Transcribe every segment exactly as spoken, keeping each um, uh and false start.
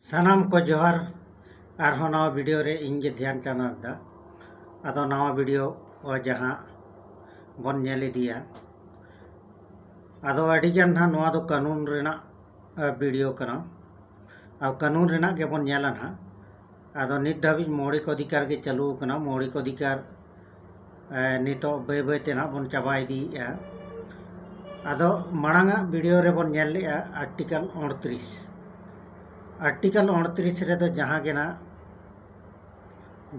ᱥᱟᱱᱟᱢ ᱠᱚ ᱡᱚᱦᱟᱨ᱾ ᱟᱨᱦᱚᱸ ᱱᱟᱣᱟ ᱵᱷᱤᱰᱤᱭᱳ ᱨᱮ ᱤᱧ ᱜᱮ ᱫᱷᱮᱭᱟᱱ ᱪᱟᱸᱫᱽ ᱦᱟᱸᱥᱫᱟ᱾ ᱟᱫᱚ ᱱᱟᱣᱟ ᱵᱷᱤᱰᱤᱭᱳ ᱡᱟᱦᱟᱸ ᱵᱚᱱ ᱧᱮᱞ ᱤᱫᱤᱭᱟ, ᱟᱫᱚ ᱟᱹᱰᱤ ᱜᱟᱱ ᱱᱟᱦᱟᱜ ᱱᱚᱣᱟ ᱫᱚ ᱠᱟᱹᱱᱩᱱ ᱨᱮᱱᱟᱜ ᱵᱷᱤᱰᱤᱭᱳ ᱠᱟᱱᱟ᱾ ᱟᱨ ᱠᱟᱹᱱᱩᱱ ᱨᱮᱱᱟᱜ ᱜᱮᱵᱚᱱ ᱧᱮᱞᱟ ᱱᱟᱦᱟᱜ᱾ ᱟᱫᱚ ᱱᱤᱛ ᱫᱷᱟᱹᱵᱤᱡ ᱢᱳᱣᱲᱤᱠ ᱚᱫᱷᱤᱠᱟᱨ ᱜᱮ ᱪᱟᱹᱞᱩ ᱟᱠᱟᱱᱟ᱾ ᱢᱳᱣᱲᱤᱠ ᱚᱫᱷᱤᱠᱟᱨ ᱱᱤᱛᱚᱜ ᱵᱟᱹᱭ ᱵᱟᱹᱭ ᱛᱮ ᱱᱟᱦᱟᱜ ᱵᱚᱱ ᱪᱟᱵᱟ ᱤᱫᱤᱭᱮᱫᱼᱟ᱾ ᱟᱫᱚ ᱢᱟᱲᱟᱝ ᱟᱜ ᱵᱷᱤᱰᱤᱭᱳ ᱨᱮᱵᱚᱱ ᱧᱮᱞ ᱞᱮᱫᱼᱟ ᱟᱨᱴᱤᱠᱟᱞ ᱩᱱᱛᱨᱤᱥ᱾ ᱟᱨᱴᱤᱠᱟᱞ ᱩᱱᱛᱨᱤᱥ ᱨᱮᱫᱚ ᱡᱟᱦᱟᱸ ᱜᱮ ᱱᱟᱦᱟᱜ,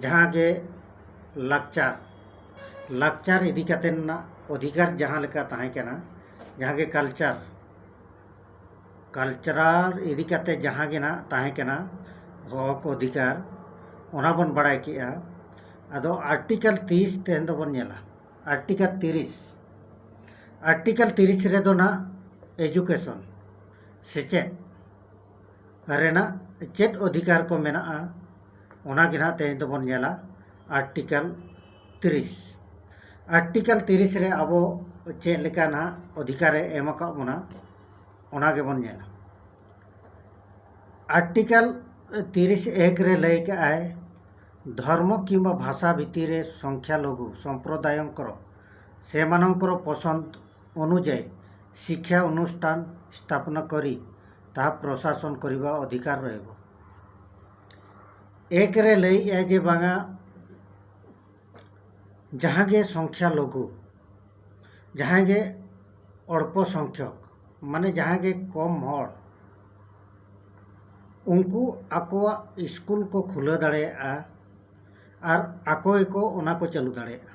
ᱡᱟᱦᱟᱸ ᱜᱮ ᱞᱟᱠᱪᱟᱨ, ᱞᱟᱠᱪᱟᱨ ᱤᱫᱤ ᱠᱟᱛᱮ ᱨᱮᱱᱟᱜ ᱚᱫᱷᱤᱠᱟᱨ ᱡᱟᱦᱟᱸ ᱞᱮᱠᱟ ᱛᱟᱦᱮᱸ ᱠᱟᱱᱟ, ᱡᱟᱦᱟᱸ ᱜᱮ ᱠᱟᱞᱪᱟᱨ, ᱠᱟᱞᱪᱟᱨᱟᱞ ᱤᱫᱤ ᱠᱟᱛᱮ ᱡᱟᱦᱟᱸ ᱜᱮ ᱱᱟᱦᱟᱜ ᱛᱟᱦᱮᱸ ᱠᱟᱱᱟ ᱦᱚᱠ ᱚᱫᱷᱤᱠᱟᱨ, ᱚᱱᱟ ᱵᱚᱱ ᱵᱟᱲᱟᱭ ᱠᱮᱜᱼᱟ᱾ ᱟᱫᱚ ᱟᱨᱴᱤᱠᱟᱞ ᱛᱤᱨᱤᱥ ᱛᱮᱦᱮᱧ ᱫᱚᱵᱚᱱ ᱧᱮᱞᱟ᱾ ᱟᱨᱴᱤᱠᱟᱞ ᱛᱤᱨᱤᱥ, ᱟᱨᱴᱤᱠᱟᱞ ᱛᱤᱨᱤᱥ ᱨᱮᱫᱚ ᱱᱟᱦᱟᱜ ᱮᱡᱩᱠᱮᱥᱚᱱ, ᱥᱮᱪᱮᱫ ᱨᱮᱱᱟᱜ ᱪᱮᱫ ᱚᱫᱷᱤᱠᱟᱨ ᱠᱚ ᱢᱮᱱᱟᱜᱼᱟ, ᱚᱱᱟ ᱜᱮ ᱱᱟᱦᱟᱜ ᱛᱮᱦᱮᱧ ᱫᱚᱵᱚᱱ ᱧᱮᱞᱟ᱾ ᱟᱨᱴᱤᱠᱟᱞ ᱛᱤᱨᱤᱥ, ᱟᱨᱴᱤᱠᱟᱞ ᱛᱤᱨᱤᱥ ᱨᱮ ᱟᱵᱚ ᱪᱮᱫ ᱞᱮᱠᱟ ᱱᱟᱦᱟᱜ ᱚᱫᱷᱤᱠᱟᱨᱮ ᱮᱢ ᱟᱠᱟᱫ ᱵᱚᱱᱟ, ᱚᱱᱟ ᱜᱮᱵᱚᱱ ᱧᱮᱞᱟ᱾ ᱟᱨᱴᱤᱠᱟᱞ ᱛᱤᱨᱤᱥ ᱮᱠ ᱨᱮ ᱞᱟᱹᱭ ᱠᱟᱜᱼᱟᱭ, ᱫᱷᱚᱨᱢᱚ ᱠᱤᱝᱵᱟ ᱵᱷᱟᱥᱟ ᱵᱷᱤᱛᱤᱨ ରେ ସଂଖ୍ୟାଲଘୁ ସମ୍ପ୍ରଦାୟଙ୍କର ସେମାନଙ୍କର ପସନ୍ଦ ଅନୁଯାୟୀ ଶିକ୍ଷା ଅନୁଷ୍ଠାନ ସ୍ଥାପନ କରି ତାହା ପ୍ରଶାସନ କରିବା ଅଧିକାର ରହିବ। ଏକରେ ᱞᱟᱹᱭᱮᱜᱼᱟ ᱡᱮ ᱵᱟᱝᱟ, ᱡᱟᱦᱟᱸ ᱜᱮ ᱥᱚᱝᱠᱷᱭᱟ ᱞᱚᱜᱷᱩ, ᱡᱟᱦᱟᱸᱭ ᱜᱮ ᱚᱞᱯᱚ ᱥᱚᱝᱠᱷᱭᱚᱠ, ᱢᱟᱱᱮ ᱡᱟᱦᱟᱸᱭ ᱜᱮ ᱠᱚᱢ ᱦᱚᱲ, ᱩᱱᱠᱩ ᱟᱠᱚᱣᱟᱜ ᱥᱠᱩᱞ ᱠᱚ ᱠᱷᱩᱞᱟᱹᱣ ᱫᱟᱲᱮᱭᱟᱜᱼᱟ ᱟᱨ ᱟᱠᱚ ᱜᱮᱠᱚ ᱚᱱᱟ ᱠᱚ ᱪᱟᱹᱞᱩ ᱫᱟᱲᱮᱭᱟᱜᱼᱟ᱾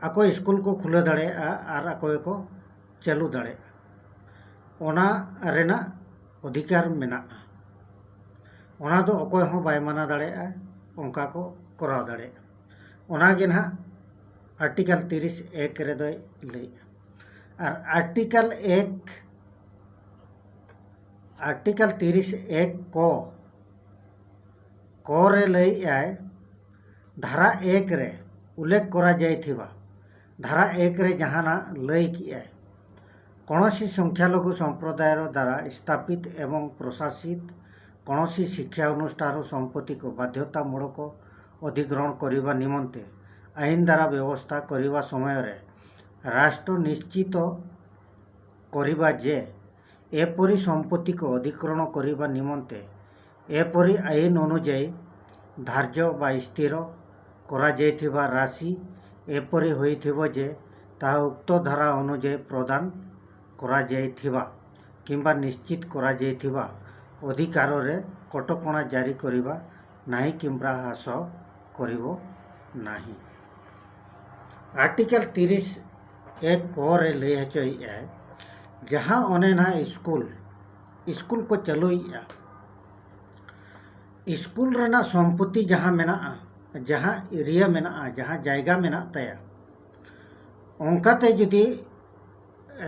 ᱟᱠᱚ ᱥᱠᱩᱞ ᱠᱚ ᱠᱷᱩᱞᱟᱹᱣ ᱫᱟᱲᱮᱭᱟᱜᱼᱟ ᱟᱨ ᱟᱠᱚ ᱜᱮᱠᱚ ᱪᱟᱹᱞᱩ ᱫᱟᱲᱮᱭᱟᱜᱼᱟ᱾ ᱚᱱᱟ ᱨᱮᱱᱟᱜ ᱚᱫᱷᱤᱠᱟᱨ ᱢᱮᱱᱟᱜᱼᱟ᱾ ᱚᱱᱟ ᱫᱚ ᱚᱠᱚᱭ ᱦᱚᱸ ᱵᱟᱭ ᱢᱟᱱᱟ ᱫᱟᱲᱮᱭᱟᱜᱼᱟ, ᱚᱱᱠᱟ ᱠᱚ ᱠᱚᱨᱟᱣ ᱫᱟᱲᱮᱭᱟᱜᱼᱟ᱾ ᱚᱱᱟ ᱜᱮ ᱱᱟᱦᱟᱜ ᱟᱨᱴᱤᱠᱟᱞ ᱛᱤᱨᱤᱥ ᱮᱠ ᱨᱮᱫᱚᱭ ᱞᱟᱹᱭᱮᱜᱼᱟ᱾ ᱟᱨ ᱟᱨᱴᱤᱠᱟᱞ ᱮᱠ, ᱟᱨᱴᱤᱠᱟᱞ ᱛᱤᱨᱤᱥ ᱮᱠ ᱠᱚ, ᱠᱚ ᱨᱮ ᱞᱟᱹᱭᱮᱜᱼᱟᱭ, ᱫᱷᱟᱨᱟ ᱮᱠ ᱨᱮ ᱩᱞᱞᱮᱠᱷ ᱠᱚᱨᱟ ᱡᱟᱭᱛᱷᱤᱵᱟ, ᱫᱷᱟᱨᱟ ᱮᱠ ᱨᱮ ᱡᱟᱦᱟᱱᱟᱜ ᱞᱟᱹᱭ ᱠᱮᱜᱼᱟᱭ, କୌଣସି ସଂଖ୍ୟାଲଘୁ ସମ୍ପ୍ରଦାୟର ଦ୍ୱାରା ସ୍ଥାପିତ ଏବଂ ପ୍ରଶାସିତ କୌଣସି ଶିକ୍ଷା ଅନୁଷ୍ଠାନରୁ ସମ୍ପତ୍ତିକୁ ବାଧ୍ୟତାମୂଳକ ଅଧିଗ୍ରହଣ କରିବା ନିମନ୍ତେ ଆଇନ ଦ୍ୱାରା ବ୍ୟବସ୍ଥା କରିବା ସମୟରେ ରାଷ୍ଟ୍ର ନିଶ୍ଚିତ କରିବା ଯେ ଏପରି ସମ୍ପତ୍ତିକୁ ଅଧିଗ୍ରହଣ କରିବା ନିମନ୍ତେ ଏପରି ଆଇନ ଅନୁଯାୟୀ ଧାର୍ଯ୍ୟ ବା ସ୍ଥିର କରାଯାଇଥିବା ରାଶି ଏପରି ହୋଇଥିବ ଯେ ତାହା ଉକ୍ତ ଧାରା ଅନୁଯାୟୀ ପ୍ରଦାନ କରାଯାଇଥିବା କିମ୍ବା ନିଶ୍ଚିତ କରାଯାଇଥିବା ଅଧିକାରରେ କଟକଣା ଜାରି କରିବା ନାହିଁ କିମ୍ବା ହ୍ରାସ କରିବ ନାହିଁ। ଆର୍ଟିକଲ ତିରିଶ ଏକ କ ରେ ᱞᱟᱹᱭ ᱦᱚᱪᱚᱭᱮᱫᱼᱟᱭ, ᱡᱟᱦᱟᱸ ᱚᱱᱮ ᱱᱟᱦᱟᱜ ᱥᱠᱩᱞ ᱥᱠᱩᱞ ᱠᱚ ᱪᱟᱹᱞᱩᱭᱮᱫᱼᱟ, ᱥᱠᱩᱞ ᱨᱮᱱᱟᱜ ᱥᱚᱢᱯᱚᱛᱤ ᱡᱟᱦᱟᱸ ᱢᱮᱱᱟᱜᱼᱟ, ᱡᱟᱦᱟᱸ ᱮᱨᱤᱭᱟ ᱢᱮᱱᱟᱜᱼᱟ, ᱡᱟᱦᱟᱸ ᱡᱟᱭᱜᱟ ᱢᱮᱱᱟᱜ ᱛᱟᱭᱟ, ᱚᱱᱠᱟᱛᱮ ᱡᱩᱫᱤ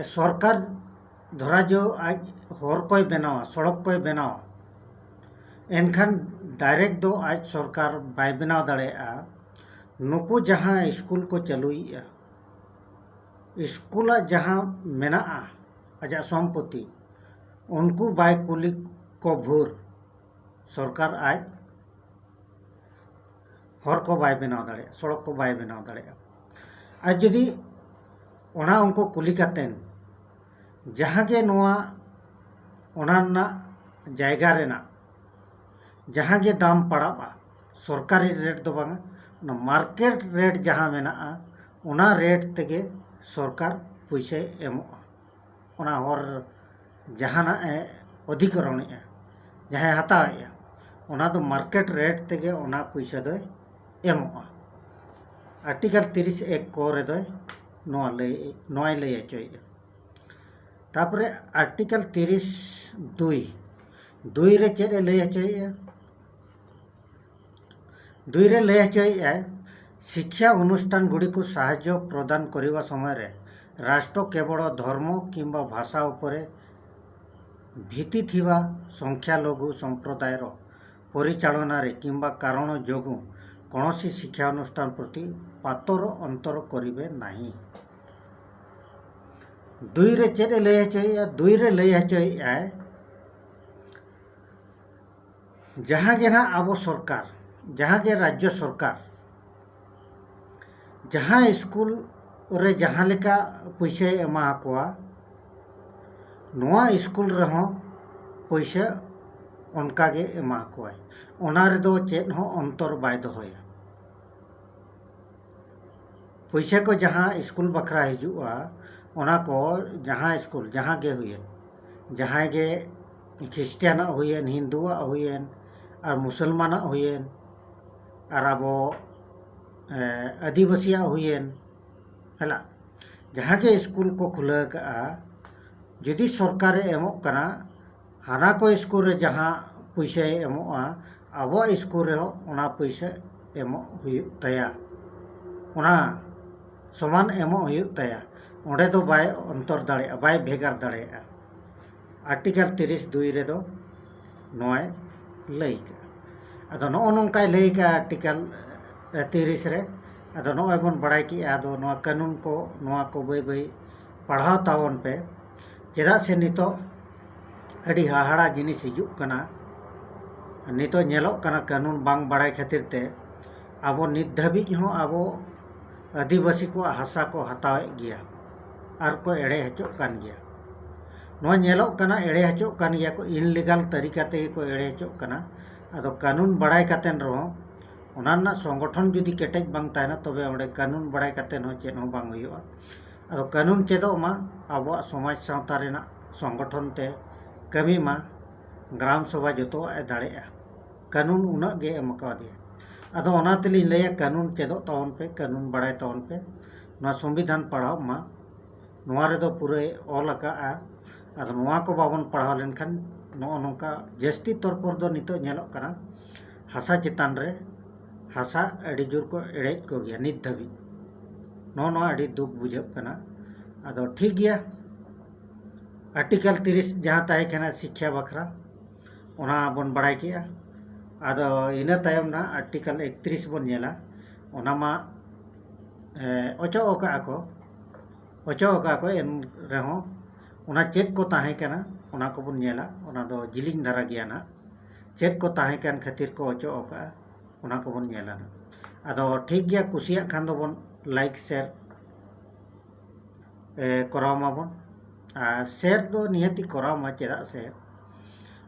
ᱥᱚᱨᱠᱟᱨ ᱫᱷᱚᱨᱟ ᱡᱚ ᱟᱡ ᱦᱚᱨ ᱠᱚᱭ ᱵᱮᱱᱟᱣᱟ, ᱥᱚᱲᱚᱠ ᱠᱚᱭ ᱵᱮᱱᱟᱣᱟ, ᱮᱱᱠᱷᱟᱱ ᱰᱟᱭᱨᱮᱠᱴ ᱫᱚ ᱟᱡ ᱥᱚᱨᱠᱟᱨ ᱵᱟᱭ ᱵᱮᱱᱟᱣ ᱫᱟᱲᱮᱭᱟᱜᱼᱟ᱾ ᱱᱩᱠᱩ ᱡᱟᱦᱟᱸ ᱥᱠᱩᱞ ᱠᱚ ᱪᱟᱹᱞᱩᱭᱮᱫᱼᱟ, ᱥᱠᱩᱞᱟᱜ ᱡᱟᱦᱟᱸ ᱢᱮᱱᱟᱜᱼᱟ ᱟᱡᱟᱜ ᱥᱚᱢᱯᱚᱛᱤ, ᱩᱱᱠᱩ ᱵᱟᱭ ᱠᱩᱞᱤ ᱠᱚ ᱵᱷᱳᱨ ᱥᱚᱨᱠᱟᱨ ᱟᱡ ᱦᱚᱨ ᱠᱚ ᱵᱟᱭ ᱵᱮᱱᱟᱣ ᱫᱟᱲᱮᱭᱟᱜᱼᱟ, ᱥᱚᱲᱚᱠ ᱠᱚ ᱵᱟᱭ ᱵᱮᱱᱟᱣ ᱫᱟᱲᱮᱭᱟᱜᱼᱟ᱾ ᱟᱨ ᱡᱩᱫᱤ ᱚᱱᱟ ᱩᱱᱠᱩ ᱠᱩᱞᱤ ᱠᱟᱛᱮᱱ ᱡᱟᱦᱟᱸ ᱜᱮ ᱱᱚᱣᱟ ᱚᱱᱟ ᱨᱮᱱᱟᱜ ᱡᱟᱭᱜᱟ ᱨᱮᱱᱟᱜ ᱡᱟᱦᱟᱸ ᱜᱮ ᱫᱟᱢ ᱯᱟᱲᱟᱜᱼᱟ, ᱥᱚᱨᱠᱟᱨᱤ ᱨᱮᱴ ᱫᱚ ᱵᱟᱝᱟ, ᱚᱱᱟ ᱢᱟᱨᱠᱮᱴ ᱨᱮᱴ ᱡᱟᱦᱟᱸ ᱢᱮᱱᱟᱜᱼᱟ, ᱚᱱᱟ ᱨᱮᱴ ᱛᱮᱜᱮ ᱥᱚᱨᱠᱟᱨ ᱯᱩᱭᱥᱟᱹᱭ ᱮᱢᱚᱜᱼᱟ᱾ ᱚᱱᱟ ᱦᱚᱨ ᱡᱟᱦᱟᱱᱟᱜ ᱮ ᱚᱫᱷᱤᱠᱚᱨᱚᱱᱮᱜᱼᱟ, ᱡᱟᱦᱟᱸᱭ ᱦᱟᱛᱟᱣᱮᱜᱼᱟ, ᱚᱱᱟ ᱫᱚ ᱢᱟᱨᱠᱮᱴ ᱨᱮᱴ ᱛᱮᱜᱮ ᱚᱱᱟ ᱯᱩᱭᱥᱟᱹ ᱫᱚᱭ ᱮᱢᱚᱜᱼᱟ᱾ ᱟᱨᱴᱤᱠᱟᱞ ᱛᱤᱨᱤᱥ ᱮᱠ ᱠᱚ ᱨᱮᱫᱚᱭ ᱱᱚᱣᱟ ᱞᱟᱹᱭ, ᱱᱚᱣᱟᱭ ᱞᱟᱹᱭ ᱦᱚᱪᱚᱭᱮᱜᱼᱟ᱾ ᱛᱟᱯᱚᱨᱮ ᱟᱨᱴᱤᱠᱟᱞ ᱛᱤᱨᱤᱥ ᱫᱩᱭ, ᱫᱩᱭ ᱨᱮ ᱪᱮᱫ ᱮ ᱞᱟᱹᱭ ᱦᱚᱪᱚᱭᱮᱜᱼᱟ? ᱫᱩᱭ ᱨᱮ ᱞᱟᱹᱭ ᱦᱚᱪᱚᱭᱮᱜᱼᱟᱭ, ᱥᱤᱠᱷᱭᱟ ᱚᱱᱩᱥᱴᱷᱟᱱ ᱜᱩᱲᱤᱠᱚ ᱥᱟᱦᱟᱡᱽᱡᱚ ᱯᱨᱚᱫᱟᱱ ᱠᱚᱨᱤᱵᱟ ᱥᱚᱢᱚᱭ ᱨᱮ ᱨᱟᱥᱴᱨᱚ ᱠᱮᱵᱚᱲ ᱫᱷᱚᱨᱢᱚ ᱠᱤᱢᱵᱟ ᱵᱷᱟᱥᱟ ᱩᱯᱚᱨᱮ ᱵᱷᱤᱛᱤ ᱛᱷᱤᱵᱟ ᱥᱚᱝᱠᱷᱭᱟᱞᱚᱜᱷᱩ ᱥᱚᱢᱯᱨᱚᱫᱟᱭᱨᱚ ᱯᱚᱨᱤᱪᱟᱞᱚᱱᱟ ᱨᱮ ᱠᱤᱢᱵᱟ ᱠᱟᱨᱚᱬ ᱡᱳᱜᱩ ᱠᱚᱬᱚᱥᱤ ᱥᱤᱠᱷᱭᱟ ᱚᱱᱩᱥᱴᱷᱟᱱ ᱯᱨᱚᱛᱤ ᱯᱟᱛᱚᱨ ᱚᱱᱛᱚᱨ ᱠᱚᱨᱤᱵᱮ ᱱᱟᱦᱤ᱾ ᱫᱩᱭ ᱨᱮ ᱪᱮᱫ ᱮ ᱞᱟᱹᱭ ᱦᱚᱪᱚᱭᱮᱜᱼᱟ? ᱫᱩᱭ ᱨᱮ ᱞᱟᱹᱭ ᱦᱚᱪᱚᱭᱮᱜᱼᱟᱭ, ᱡᱟᱦᱟᱸ ᱜᱮ ᱱᱟᱦᱟᱜ ᱟᱵᱚ ᱥᱚᱨᱠᱟᱨ, ᱡᱟᱦᱟᱸ ᱜᱮ ᱨᱟᱡᱽᱡᱚ ᱥᱚᱨᱠᱟᱨ, ᱡᱟᱦᱟᱸ ᱥᱠᱩᱞ ᱨᱮ ᱡᱟᱦᱟᱸ ᱞᱮᱠᱟ ᱯᱩᱭᱥᱟᱹᱭ ᱮᱢᱟ ᱟᱠᱚᱣᱟ, ᱱᱚᱣᱟ ᱥᱠᱩᱞ ᱨᱮᱦᱚᱸ ᱯᱩᱭᱥᱟᱹ ᱚᱱᱠᱟ ᱜᱮ ᱮᱢᱟ ᱟᱠᱚᱣᱟᱭ᱾ ᱚᱱᱟ ᱨᱮᱫᱚ ᱪᱮᱫ ᱦᱚᱸ ᱚᱱᱛᱚᱨ ᱵᱟᱭ ᱫᱚᱦᱚᱭᱟ᱾ ᱯᱩᱭᱥᱟᱹ ᱠᱚ ᱡᱟᱦᱟᱸ ᱥᱠᱩᱞ ᱵᱟᱠᱷᱨᱟ ᱦᱤᱡᱩᱜᱼᱟ, ᱚᱱᱟ ᱠᱚ ᱡᱟᱦᱟᱸ ᱥᱠᱩᱞ, ᱡᱟᱦᱟᱸ ᱜᱮ ᱦᱩᱭᱮᱱ, ᱡᱟᱦᱟᱸᱭ ᱜᱮ ᱠᱷᱨᱤᱥᱴᱤᱭᱟᱱᱟᱜ ᱦᱩᱭᱮᱱ, ᱦᱤᱱᱫᱩᱣᱟᱜ ᱦᱩᱭᱮᱱ, ᱟᱨ ᱢᱩᱥᱚᱞᱢᱟᱱᱟᱜ ᱦᱩᱭᱮᱱ, ᱟᱨ ᱟᱵᱚ, ᱮ, ᱟᱹᱫᱤᱵᱟᱹᱥᱤᱭᱟᱜ ᱦᱩᱭᱮᱱ, ᱦᱮᱞᱟ, ᱡᱟᱦᱟᱸ ᱜᱮ ᱥᱠᱩᱞ ᱠᱚ ᱠᱷᱩᱞᱟᱹᱣ ᱠᱟᱜᱼᱟ, ᱡᱩᱫᱤ ᱥᱚᱨᱠᱟᱨᱮ ᱮᱢᱚᱜ ᱠᱟᱱᱟ, ᱦᱟᱱᱟ ᱠᱚ ᱥᱠᱩᱞ ᱨᱮ ᱡᱟᱦᱟᱸ ᱯᱩᱭᱥᱟᱹᱭ ᱮᱢᱚᱜᱼᱟ, ᱟᱵᱚᱣᱟᱜ ᱥᱠᱩᱞ ᱨᱮᱦᱚᱸ ᱚᱱᱟ ᱯᱩᱭᱥᱟᱹ ᱮᱢᱚᱜ ᱦᱩᱭᱩᱜ ᱛᱟᱭᱟ᱾ ᱚᱱᱟ ᱥᱚᱢᱟᱱ ᱮᱢᱚᱜ ᱦᱩᱭᱩᱜ ᱛᱟᱭᱟ᱾ ᱚᱸᱰᱮ ᱫᱚ ᱵᱟᱭ ᱚᱱᱛᱚᱨ ᱫᱟᱲᱮᱭᱟᱜᱼᱟ, ᱵᱟᱭ ᱵᱷᱮᱜᱟᱨ ᱫᱟᱲᱮᱭᱟᱜᱼᱟ᱾ ᱟᱨᱴᱤᱠᱮᱞ ᱛᱤᱨᱤᱥ ᱫᱩᱭ ᱨᱮᱫᱚ ᱱᱚᱣᱟᱭ ᱞᱟᱹᱭ ᱠᱟᱜᱼᱟ᱾ ᱟᱫᱚ ᱱᱚᱜᱼᱚ ᱱᱚᱝᱠᱟᱭ ᱞᱟᱹᱭ ᱠᱟᱜᱼᱟ ᱟᱨᱴᱤᱠᱮᱞ, ᱮ, ᱛᱤᱨᱤᱥ ᱨᱮ᱾ ᱟᱫᱚ ᱱᱚᱜᱼᱚᱭ ᱵᱚᱱ ᱵᱟᱲᱟᱭ ᱠᱮᱜᱼᱟ, ᱟᱫᱚ ᱱᱚᱣᱟ ᱠᱟᱹᱱᱩᱱ ᱠᱚ, ᱱᱚᱣᱟ ᱠᱚ ᱵᱟᱹᱭ ᱵᱟᱹᱭ ᱯᱟᱲᱦᱟᱣ ᱛᱟᱵᱚᱱ ᱯᱮ᱾ ᱪᱮᱫᱟᱜ ᱥᱮ ᱱᱤᱛᱚᱜ ᱟᱹᱰᱤ ᱦᱟᱦᱟᱲᱟ ᱡᱤᱱᱤᱥ ᱦᱤᱡᱩᱜ ᱠᱟᱱᱟ᱾ ᱱᱤᱛᱚᱜ ᱧᱮᱞᱚᱜ ᱠᱟᱱᱟ, ᱠᱟᱹᱱᱩᱱ ᱵᱟᱝ ᱵᱟᱲᱟᱭ ᱠᱷᱟᱹᱛᱤᱨ ᱛᱮ ᱟᱵᱚ ᱱᱤᱛ ᱫᱷᱟᱹᱵᱤᱡ ᱦᱚᱸ ᱟᱵᱚ ᱟᱹᱫᱤᱵᱟᱹᱥᱤ ᱠᱚᱣᱟᱜ ᱦᱟᱥᱟ ᱠᱚ ᱦᱟᱛᱟᱣᱮᱫ ᱜᱮᱭᱟ ᱟᱨ ᱠᱚ ᱮᱲᱮ ᱦᱚᱪᱚᱜ ᱠᱟᱱ ᱜᱮᱭᱟ᱾ ᱱᱚᱣᱟ ᱧᱮᱞᱚᱜ ᱠᱟᱱᱟ, ᱮᱲᱮ ᱦᱚᱪᱚᱜ ᱠᱟᱱ ᱜᱮᱭᱟ ᱠᱚ, ᱤᱱᱞᱤᱜᱟᱞ ᱛᱟᱹᱨᱤᱠᱟ ᱛᱮᱜᱮ ᱠᱚ ᱮᱲᱮ ᱦᱚᱪᱚᱜ ᱠᱟᱱᱟ᱾ ᱟᱫᱚ ᱠᱟᱹᱱᱩᱱ ᱵᱟᱲᱟᱭ ᱠᱟᱛᱮᱱ ᱨᱮᱦᱚᱸ, ᱚᱱᱟ ᱨᱮᱱᱟᱜ ᱥᱚᱝᱜᱚᱴᱷᱚᱱ ᱡᱩᱫᱤ ᱠᱮᱴᱮᱡ ᱵᱟᱝ ᱛᱟᱦᱮᱱᱟ, ᱛᱚᱵᱮ ᱚᱸᱰᱮ ᱠᱟᱹᱱᱩᱱ ᱵᱟᱲᱟᱭ ᱠᱟᱛᱮᱱ ᱦᱚᱸ ᱪᱮᱫ ᱦᱚᱸ ᱵᱟᱝ ᱦᱩᱭᱩᱜᱼᱟ᱾ ᱟᱫᱚ ᱠᱟᱹᱱᱩᱱ ᱪᱮᱫᱚᱜ ᱢᱟ, ᱟᱵᱚᱣᱟᱜ ᱥᱚᱢᱟᱡᱽ ᱥᱟᱶᱛᱟ ᱨᱮᱱᱟᱜ ᱥᱚᱝᱜᱚᱴᱷᱚᱱ ᱛᱮ ᱠᱟᱹᱢᱤ ᱢᱟ, ᱜᱨᱟᱢ ᱥᱚᱵᱷᱟ ᱡᱚᱛᱚᱣᱟᱜ ᱮ ᱫᱟᱲᱮᱭᱟᱜᱼᱟ᱾ ᱠᱟᱹᱱᱩᱱ ᱩᱱᱟᱹᱜ ᱜᱮ ᱮᱢ ᱠᱟᱣᱫᱮᱭᱟ᱾ ᱟᱫᱚ ᱚᱱᱟ ᱛᱮᱞᱤᱧ ᱞᱟᱹᱭᱟ, ᱠᱟᱹᱱᱩᱱ ᱪᱮᱫᱚᱜ ᱛᱟᱵᱚᱱ ᱯᱮ, ᱠᱟᱹᱱᱩᱱ ᱵᱟᱲᱟᱭ ᱛᱟᱵᱚᱱ ᱯᱮ, ᱱᱚᱣᱟ ᱥᱚᱝᱵᱤᱫᱷᱟᱱ ᱯᱟᱲᱦᱟᱜ ᱢᱟ᱾ ᱱᱚᱣᱟ ᱨᱮᱫᱚ ᱯᱩᱨᱟᱹᱭ ᱚᱞ ᱟᱠᱟᱫᱼᱟ᱾ ᱟᱫᱚ ᱱᱚᱣᱟ ᱠᱚ ᱵᱟᱵᱚᱱ ᱯᱟᱲᱦᱟᱣ ᱞᱮᱱᱠᱷᱟᱱ ᱱᱚᱜᱼᱚ ᱱᱚᱝᱠᱟ ᱡᱟᱹᱥᱛᱤ ᱛᱚᱨᱯᱚᱨ ᱫᱚ ᱱᱤᱛᱚᱜ ᱧᱮᱞᱚᱜ ᱠᱟᱱᱟ, ᱦᱟᱥᱟ ᱪᱮᱛᱟᱱ ᱨᱮ ᱦᱟᱥᱟ ᱟᱹᱰᱤ ᱡᱳᱨ ᱠᱚ ᱮᱲᱮᱡ ᱠᱚᱜᱮᱭᱟ ᱱᱤᱛ ᱫᱷᱟᱹᱵᱤᱡ᱾ ᱱᱚᱜᱼᱚ ᱱᱚᱣᱟ ᱟᱹᱰᱤ ᱫᱩᱠ ᱵᱩᱡᱷᱟᱹᱜ ᱠᱟᱱᱟ᱾ ᱟᱫᱚ ᱴᱷᱤᱠ ᱜᱮᱭᱟ, ᱟᱨᱴᱤᱠᱮᱞ ᱛᱤᱨᱤᱥ ᱡᱟᱦᱟᱸ ᱛᱟᱦᱮᱸ ᱠᱟᱱᱟ ᱥᱤᱠᱠᱷᱟ ᱵᱟᱠᱷᱨᱟ, ᱚᱱᱟ ᱵᱚᱱ ᱵᱟᱲᱟᱭ ᱠᱮᱜᱼᱟ᱾ ᱟᱫᱚ ᱤᱱᱟᱹ ᱛᱟᱭᱚᱢ ᱱᱟᱜ ᱟᱨᱴᱤᱠᱮᱞ ᱮᱠᱛᱨᱤᱥ ᱵᱚᱱ ᱧᱮᱞᱟ, ᱚᱱᱟ ᱢᱟ, ᱮ, ᱚᱪᱚᱜ ᱟᱠᱟᱫᱼᱟ ᱠᱚ, ᱚᱪᱚᱜ ᱟᱠᱟᱫᱼᱟ ᱠᱚ, ᱮᱱ ᱨᱮᱦᱚᱸ ᱚᱱᱟ ᱪᱮᱫ ᱠᱚ ᱛᱟᱦᱮᱸ ᱠᱟᱱᱟ, ᱚᱱᱟ ᱠᱚᱵᱚᱱ ᱧᱮᱞᱟ᱾ ᱚᱱᱟ ᱫᱚ ᱡᱤᱞᱤᱧ ᱫᱷᱟᱨᱟ ᱜᱮᱭᱟ ᱱᱟᱜ᱾ ᱪᱮᱫ ᱠᱚ ᱛᱟᱦᱮᱸ ᱠᱟᱱ ᱠᱷᱟᱹᱛᱤᱨ ᱠᱚ ᱚᱪᱚᱜ ᱟᱠᱟᱫᱼᱟ, ᱚᱱᱟ ᱠᱚᱵᱚᱱ ᱧᱮᱞᱟ ᱱᱟᱜ᱾ ᱟᱫᱚ ᱴᱷᱤᱠ ᱜᱮᱭᱟ, ᱠᱩᱥᱤᱭᱟᱜ ᱠᱷᱟᱱ ᱫᱚᱵᱚᱱ like share ᱮ, ᱠᱚᱨᱟᱣ ᱢᱟᱵᱚᱱ᱾ ᱟᱨ share ᱫᱚ ᱱᱤᱦᱟᱹᱛᱤ ᱠᱚᱨᱟᱣ ᱢᱟ, ᱪᱮᱫᱟᱜ ᱥᱮ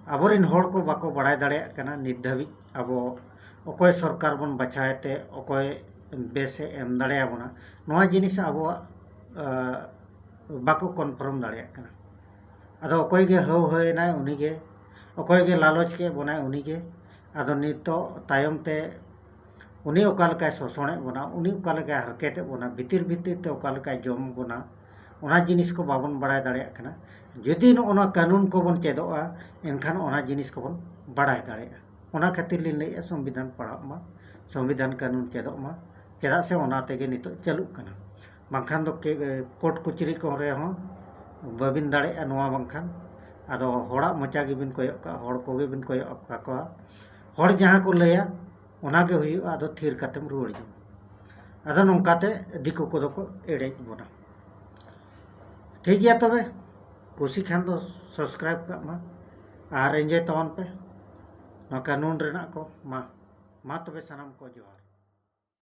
ᱟᱵᱚᱨᱮᱱ ᱦᱚᱲ ᱠᱚ ᱵᱟᱠᱚ ᱵᱟᱲᱟᱭ ᱫᱟᱲᱮᱭᱟᱜ ᱠᱟᱱᱟ ᱱᱤᱛ ᱫᱷᱟᱹᱵᱤᱡ ᱟᱵᱚ ᱚᱠᱚᱭ ᱥᱚᱨᱠᱟᱨ ᱵᱚᱱ ᱵᱟᱪᱷᱟᱣᱮ ᱛᱮ ᱚᱠᱚᱭ ᱵᱮᱥᱮ ᱮᱢ ᱫᱟᱲᱮᱭᱟᱵᱚᱱᱟ᱾ ᱱᱚᱣᱟ ᱡᱤᱱᱤᱥ ᱟᱵᱚᱣᱟᱜ, ᱟ, ᱵᱟᱠᱚ confirm ᱫᱟᱲᱮᱭᱟᱜ ᱠᱟᱱᱟ᱾ ᱟᱫᱚ ᱚᱠᱚᱭ ᱜᱮ ᱦᱟᱹᱣ ᱦᱟᱹᱭᱮᱱᱟᱭ ᱩᱱᱤᱜᱮ, ᱚᱠᱚᱭ ᱜᱮ ᱞᱟᱞᱚᱪ ᱠᱮᱫ ᱵᱚᱱᱟᱭ ᱩᱱᱤᱜᱮ᱾ ᱟᱫᱚ ᱱᱤᱛᱚᱜ ᱛᱟᱭᱚᱢ ᱛᱮ ᱩᱱᱤ ᱚᱠᱟ ᱞᱮᱠᱟᱭ ᱥᱳᱥᱚᱱᱮᱫ ᱵᱚᱱᱟ, ᱩᱱᱤ ᱚᱠᱟ ᱞᱮᱠᱟᱭ ᱦᱟᱨᱠᱮᱛᱮᱫ ᱵᱚᱱᱟ, ᱵᱷᱤᱛᱤᱨ ᱵᱷᱤᱛᱤᱨ ᱛᱮ ᱚᱠᱟ ᱞᱮᱠᱟᱭ ᱡᱚᱢ ᱵᱚᱱᱟ, ᱚᱱᱟ ᱡᱤᱱᱤᱥ ᱠᱚ ᱵᱟᱵᱚᱱ ᱵᱟᱲᱟᱭ ᱫᱟᱲᱮᱭᱟᱜ ᱠᱟᱱᱟ᱾ ᱡᱩᱫᱤ ᱱᱚᱜᱼᱚ ᱱᱚᱣᱟ ᱠᱟᱹᱱᱩᱱ ᱠᱚᱵᱚᱱ ᱪᱮᱫᱚᱜᱼᱟ, ᱮᱱᱠᱷᱟᱱ ᱚᱱᱟ ᱡᱤᱱᱤᱥ ᱠᱚᱵᱚᱱ ᱵᱟᱲᱟᱭ ᱫᱟᱲᱮᱭᱟᱜᱼᱟ᱾ ᱚᱱᱟ ᱠᱷᱟᱹᱛᱤᱨ ᱞᱤᱧ ᱞᱟᱹᱭᱮᱫᱼᱟ, ᱥᱚᱝᱵᱤᱫᱷᱟᱱ ᱯᱟᱲᱦᱟᱜ ᱢᱟ, ᱥᱚᱝᱵᱤᱫᱷᱟᱱ ᱠᱟᱹᱱᱩᱱ ᱪᱮᱫᱚᱜ ᱢᱟ᱾ ᱪᱮᱫᱟᱜ ᱥᱮ ᱚᱱᱟ ᱛᱮᱜᱮ ᱱᱤᱛᱚᱜ ᱪᱟᱹᱞᱩᱜ ᱠᱟᱱᱟ᱾ ᱵᱟᱝᱠᱷᱟᱱ ᱫᱚ ᱠᱮ-, ᱠᱳᱨᱴ ᱠᱚᱪᱟᱹᱨᱤ ᱠᱚᱨᱮ ᱦᱚᱸ ᱵᱟᱹᱵᱤᱱ ᱫᱟᱲᱮᱭᱟᱜᱼᱟ ᱱᱚᱣᱟ ᱵᱟᱝᱠᱷᱟᱱ᱾ ᱟᱫᱚ ᱦᱚᱲᱟᱜ ᱢᱚᱪᱟ ᱜᱮᱵᱤᱱ ᱠᱚᱭᱚᱜ ᱠᱟᱜᱼᱟ, ᱦᱚᱲ ᱠᱚᱜᱮ ᱵᱤᱱ ᱠᱚᱭᱚᱜ ᱠᱟᱠᱚᱣᱟ᱾ ᱦᱚᱲ ᱡᱟᱦᱟᱸ ᱠᱚ ᱞᱟᱹᱭᱟ, ᱚᱱᱟ ᱜᱮ ᱦᱩᱭᱩᱜᱼᱟ᱾ ᱟᱫᱚ ᱛᱷᱤᱨ ᱠᱟᱛᱮᱢ ᱨᱩᱣᱟᱹᱲ ᱡᱚᱝᱟ᱾ ᱟᱫᱚ ᱱᱚᱝᱠᱟᱛᱮ ᱫᱤᱠᱩ ᱠᱚᱫᱚ ᱠᱚ ᱮᱲᱮᱡ ᱵᱚᱱᱟ᱾ ᱴᱷᱤᱠ ᱜᱮᱭᱟ, ᱛᱚᱵᱮ ᱠᱩᱥᱤ ᱠᱷᱟᱱ ᱫᱚ subscribe ᱠᱟᱜ ᱢᱟ ᱟᱨ enjoy ᱛᱟᱵᱚᱱ ᱯᱮ ᱱᱚᱣᱟ ᱠᱟᱹᱱᱩᱱ ᱨᱮᱱᱟᱜ ᱠᱚ᱾ ᱢᱟ, ᱢᱟ ᱛᱚᱵᱮ ᱥᱟᱱᱟᱢ ᱠᱚ ᱡᱚᱦᱟᱨ᱾